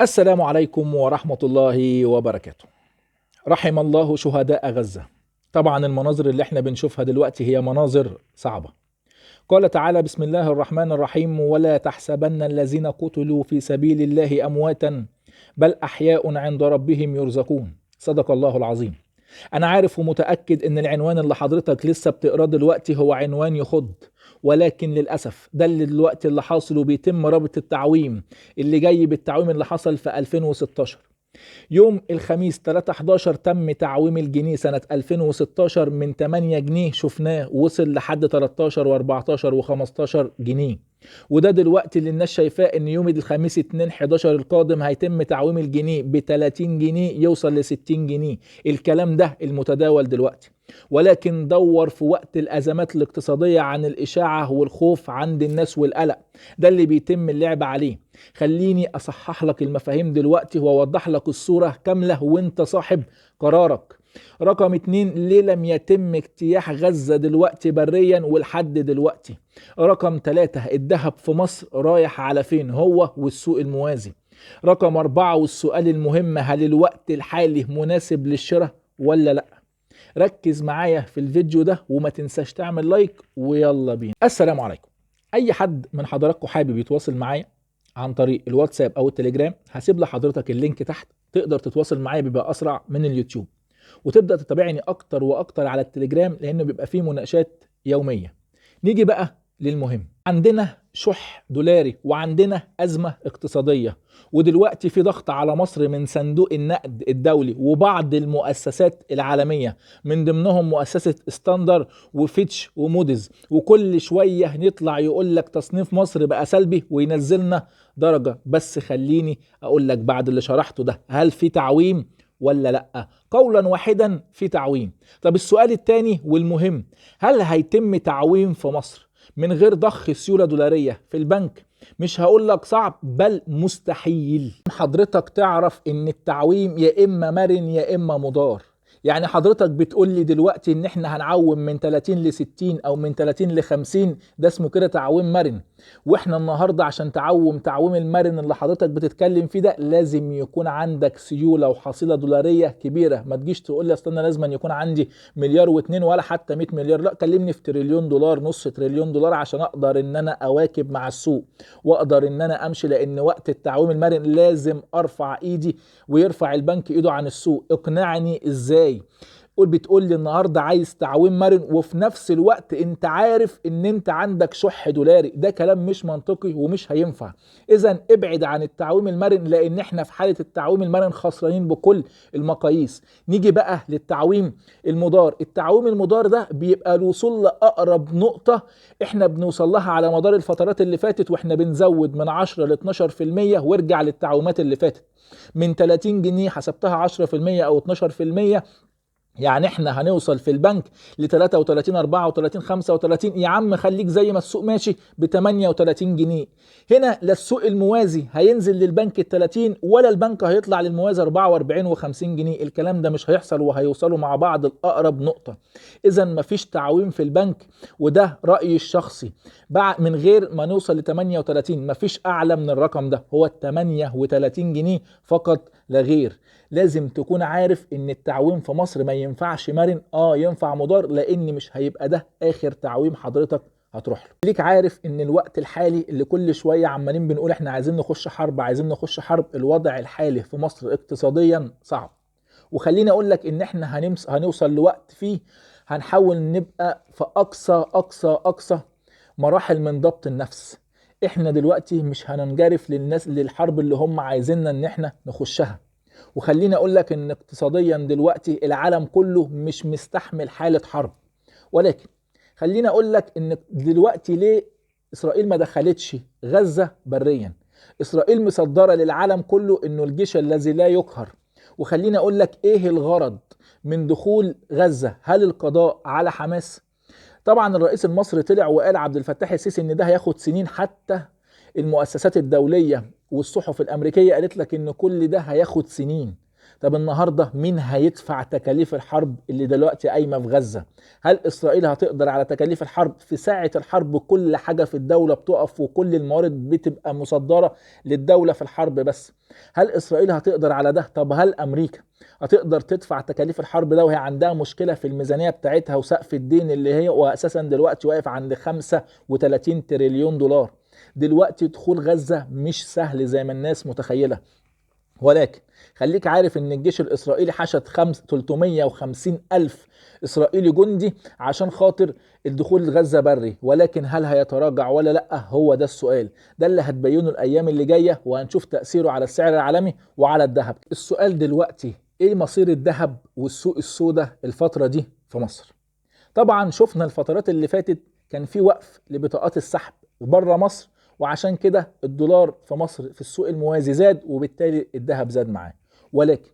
السلام عليكم ورحمة الله وبركاته. رحم الله شهداء غزة. طبعا المناظر اللي احنا بنشوفها دلوقتي هي مناظر صعبة. قال تعالى: بسم الله الرحمن الرحيم، ولا تحسبن الذين قتلوا في سبيل الله أمواتا بل أحياء عند ربهم يرزقون. صدق الله العظيم. أنا عارف ومتأكد إن العنوان اللي حضرتك لسه بتقراه دلوقتي هو عنوان يخض، ولكن للأسف ده اللي دلوقتي اللي حاصل، وبيتم ربط التعويم اللي جاي بالتعويم اللي حصل في 2016. يوم الخميس 3/11 تم تعويم الجنيه سنة 2016 من 8 جنيه شفناه وصل لحد 13 و14 و15 جنيه، وده دلوقتي اللي الناس شايفاه ان يوم الخميس 2/11 القادم هيتم تعويم الجنيه ب 30 جنيه يوصل ل 60 جنيه. الكلام ده المتداول دلوقتي، ولكن دور في وقت الأزمات الاقتصادية عن الإشاعة والخوف عند الناس والقلق، ده اللي بيتم اللعب عليه. خليني أصحح لك المفاهيم دلوقتي وأوضح لك الصورة كاملة وانت صاحب قرارك. رقم 2، ليه لم يتم اجتياح غزة دلوقتي بريا ولحد دلوقتي؟ رقم 3، الذهب في مصر رايح على فين هو والسوق الموازي؟ رقم 4، والسؤال المهم، هل الوقت الحالي مناسب للشراء ولا لا؟ ركز معايا في الفيديو ده وما تنساش تعمل لايك، ويلا بينا. السلام عليكم. اي حد من حضراتكم حابب يتواصل معايا عن طريق الواتساب او التليجرام، هسيب لحضرتك ال link تحت، تقدر تتواصل معايا، بيبقى اسرع من اليوتيوب، وتبدأ تتابعني اكتر واكتر على التليجرام لانه بيبقى فيه مناقشات يومية. نيجي بقى للمهم. عندنا شح دولاري وعندنا أزمة اقتصادية، ودلوقتي في ضغط على مصر من صندوق النقد الدولي وبعض المؤسسات العالمية، من ضمنهم مؤسسة ستاندر وفيتش وموديز، وكل شوية نطلع يقول لك تصنيف مصر بقى سلبي وينزلنا درجة. بس خليني أقول لك بعد اللي شرحته ده، هل في تعويم ولا لأ؟ قولا واحدا في تعويم. طب السؤال الثاني والمهم، هل هيتم تعويم في مصر من غير ضخ سيولة دولارية في البنك؟ مش هقول لك صعب، بل مستحيل. حضرتك تعرف ان التعويم يا اما مرن يا اما مضار. يعني حضرتك بتقول لي دلوقتي ان احنا هنعوم من 30 ل 60 او من 30 ل 50، ده اسمه كده تعويم مرن. واحنا النهارده عشان تعوم تعويم المرن اللي حضرتك بتتكلم فيه ده، لازم يكون عندك سيولة وحصيله دولاريه كبيرة. ما تجيش تقول لي اصل انا لازم يكون عندي مليار واتنين ولا حتى 100 مليار، لا، كلمني في تريليون دولار، نص تريليون دولار، عشان اقدر ان انا اواكب مع السوق واقدر ان انا امشي. لان وقت التعويم المرن لازم ارفع ايدي ويرفع البنك ايده عن السوق. اقنعني ازاي؟ بتقول لي النهارده عايز تعويم مرن وفي نفس الوقت انت عارف ان انت عندك شح دولاري، ده كلام مش منطقي ومش هينفع. اذا ابعد عن التعويم المرن، لان احنا في حاله التعويم المرن خسرانين بكل المقاييس. نيجي بقى للتعويم المضار. التعويم المضار ده بيبقى الوصول لاقرب نقطة احنا بنوصل لها على مدار الفترات اللي فاتت، واحنا بنزود من 10 ل 12%، وارجع للتعويمات اللي فاتت من 30 جنيه حسبتها 10% او 12%، يعني احنا هنوصل في البنك ل 33 34 35. يا عم خليك زي ما السوق ماشي ب 38 جنيه. هنا لا السوق الموازي هينزل للبنك ال 30 ولا البنك هيطلع للموازي 44 و50 جنيه، الكلام ده مش هيحصل، وهيوصلوا مع بعض لاقرب نقطة. اذا مفيش تعويم في البنك، وده رأيي الشخصي، من غير ما نوصل ل 38، مفيش اعلى من الرقم ده، هو 38 جنيه فقط لا غير. لازم تكون عارف ان التعويم في مصر ما ينفعش مرن، ينفع مضار، لان مش هيبقى ده اخر تعويم حضرتك هتروح له. ليك عارف ان الوقت الحالي اللي كل شوية عمالين بنقول احنا عايزين نخش حرب، عايزين نخش حرب، الوضع الحالي في مصر اقتصاديا صعب. وخليني اقول لك ان احنا هنوصل لوقت فيه هنحاول نبقى في اقصى اقصى اقصى مراحل من ضبط النفس. احنا دلوقتي مش هننجرف للناس للحرب اللي هم عايزيننا ان احنا نخشها. وخليني اقول لك ان اقتصاديا دلوقتي العالم كله مش مستحمل حالة حرب. ولكن خليني اقول لك ان دلوقتي ليه اسرائيل ما دخلتش غزة بريا؟ اسرائيل مصدرة للعالم كله انه الجيش الذي لا يقهر. وخليني اقول لك ايه الغرض من دخول غزة؟ هل القضاء على حماس؟ طبعا الرئيس المصري طلع وقال عبد الفتاح السيسي ان ده هياخد سنين، حتى المؤسسات الدولية والصحف الأمريكية قالت لك إن كل ده هياخد سنين. طب النهارده مين هيدفع تكاليف الحرب اللي دلوقتي قايمة في غزة؟ هل اسرائيل هتقدر على تكاليف الحرب؟ في ساعة الحرب كل حاجة في الدولة بتقف وكل الموارد بتبقى مصدره للدولة في الحرب بس. هل اسرائيل هتقدر على ده؟ طب هل امريكا هتقدر تدفع تكاليف الحرب ده وهي عندها مشكلة في الميزانية بتاعتها وسقف الدين اللي هي واساسا دلوقتي واقف عند 35 تريليون دولار؟ دلوقتي دخول غزة مش سهل زي ما الناس متخيله، ولكن خليك عارف ان الجيش الاسرائيلي حشد 350 الف اسرائيلي جندي عشان خاطر الدخول لغزة بري، ولكن هل هيتراجع ولا لا؟ هو ده السؤال، ده اللي هتبينه الايام اللي جاية، وهنشوف تأثيره على السعر العالمي وعلى الذهب. السؤال دلوقتي ايه مصير الذهب والسوق السوداء الفترة دي في مصر؟ طبعا شفنا الفترات اللي فاتت كان في وقف لبطاقات السحب بره مصر، وعشان كده الدولار في مصر في السوق الموازي زاد، وبالتالي الذهب زاد معاه. ولكن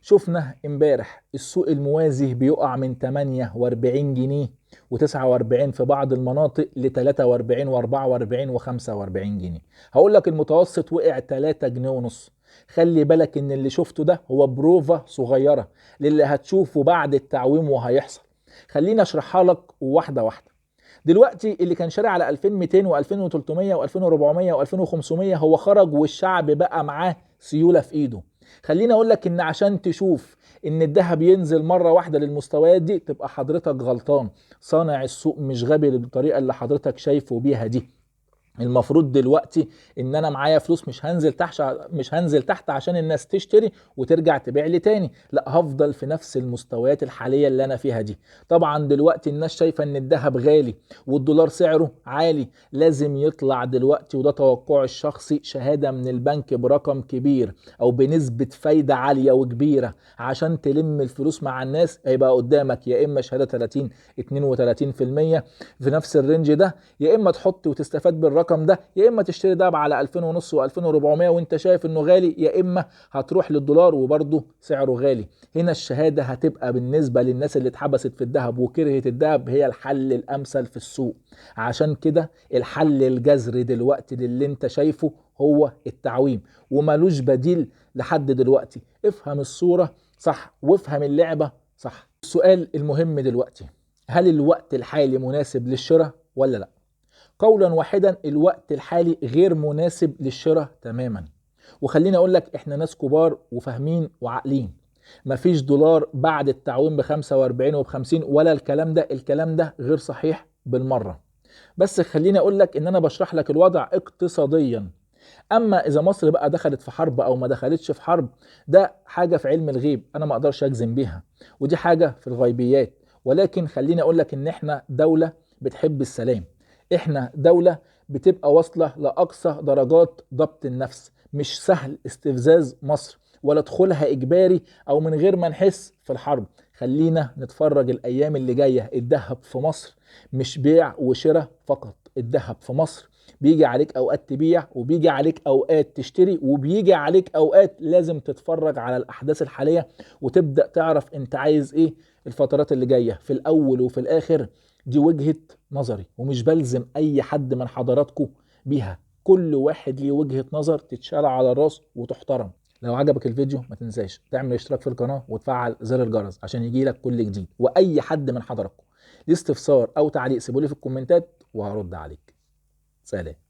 شفنا امبارح السوق الموازي بيقع من 48 جنيه و49 في بعض المناطق ل 43 و44 و45 جنيه. هقول لك المتوسط وقع 3 جنيه ونص. خلي بالك ان اللي شفته ده هو بروفة صغيرة للي هتشوفه بعد التعويم وهيحصل. خليني اشرحها لك واحدة واحدة. دلوقتي اللي كان شاري على 2200 و2300 و2400 و2500 هو خرج والشعب بقى معاه سيولة في ايده. خليني اقول لك ان عشان تشوف ان الذهب ينزل مرة واحدة للمستويات دي تبقى حضرتك غلطان. صانع السوق مش غبي بالطريقة اللي حضرتك شايفه بيها دي. المفروض دلوقتي ان انا معايا فلوس مش هنزل تحت عشان الناس تشتري وترجع تبيع لي تاني، لا هفضل في نفس المستويات الحالية اللي انا فيها دي. طبعا دلوقتي الناس شايفه ان الذهب غالي والدولار سعره عالي، لازم يطلع دلوقتي، وده توقعي الشخصي، شهادة من البنك برقم كبير او بنسبة فايده عالية وكبيره عشان تلم الفلوس مع الناس. هيبقى قدامك يا اما شهادة 30 32% في نفس ال range ده، يا اما تحط وتستفاد بالرقم ده، يا اما تشتري دهب على 2000 ونص و2400 وانت شايف انه غالي، يا اما هتروح للدولار وبرضه سعره غالي. هنا الشهادة هتبقى بالنسبة للناس اللي اتحبست في الذهب وكرهت الذهب هي الحل الامثل في السوق. عشان كده الحل الجذري دلوقتي للي انت شايفه هو التعويم، ومالوش بديل لحد دلوقتي. افهم الصورة صح وافهم اللعبة صح. السؤال المهم دلوقتي، هل الوقت الحالي مناسب للشراء ولا لا؟ قولا واحدا الوقت الحالي غير مناسب للشراء تماما. وخليني اقول لك احنا ناس كبار وفاهمين وعاقلين، مفيش دولار بعد التعويم ب 45 وب 50 ولا الكلام ده، الكلام ده غير صحيح بالمرة. بس خليني اقول لك ان انا بشرح لك الوضع اقتصاديا. اما اذا مصر بقى دخلت في حرب او ما دخلتش في حرب، ده حاجة في علم الغيب انا ما اقدرش اجزم بيها، ودي حاجة في الغيبيات. ولكن خليني اقول لك ان احنا دولة بتحب السلام، احنا دولة بتبقى واصلة لأقصى درجات ضبط النفس. مش سهل استفزاز مصر ولا دخولها إجباري أو من غير ما نحس في الحرب. خلينا نتفرج الأيام اللي جاية. الذهب في مصر مش بيع وشراء فقط، الذهب في مصر بيجي عليك أوقات تبيع، وبيجي عليك أوقات تشتري، وبيجي عليك أوقات لازم تتفرج على الأحداث الحالية وتبدأ تعرف أنت عايز إيه الفترات اللي جاية. في الأول وفي الآخر دي وجهة نظري، ومش بلزم أي حد من حضراتكم بيها. كل واحد ليه وجهة نظر تتشال على الراس وتحترم. لو عجبك الفيديو ما تنساش تعمل اشتراك في القناة وتفعل زر الجرس عشان يجيلك كل جديد. وأي حد من حضراتكم ليه استفسار أو تعليق سيبولي في الكومنتات وهرد عليك. سلام.